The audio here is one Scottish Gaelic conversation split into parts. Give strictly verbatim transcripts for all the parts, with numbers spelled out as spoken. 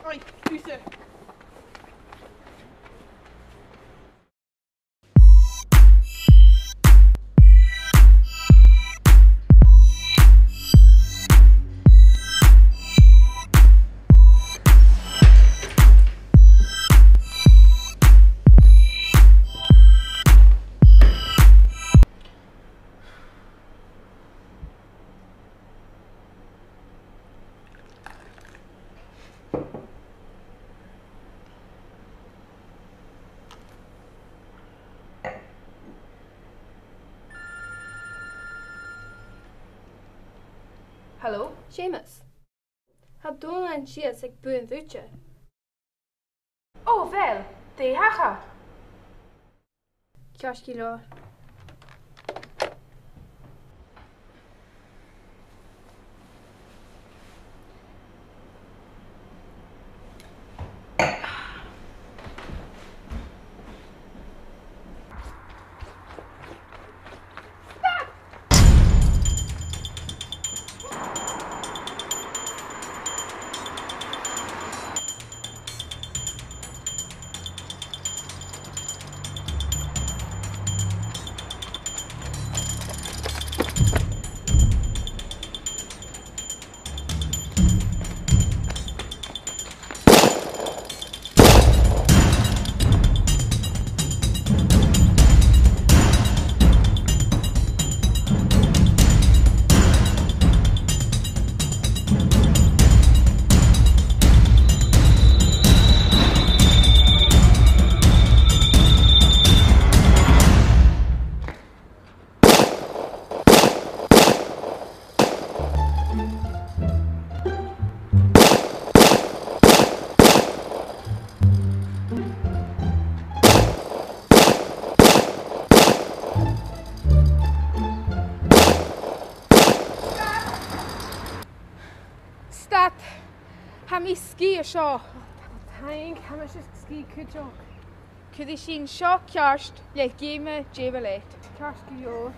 Oi, thusa. Hello? Seumas. Tha Dòmhnall sìos aig bùth an rùide. Ò, uill, dè thachair? Ceart gu leòr. Stad! Tha mi sgìth an seo. Taing, tha mise sgìth cuideachd. Cuiridh sinn seo ceart le geama dè bhiodh leat. Ceart gu leòr.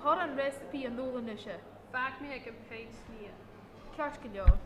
Thoir an recipe a-null a-nis. Fàg mi aig a' pheant-snìomh. Ceart gu leòr.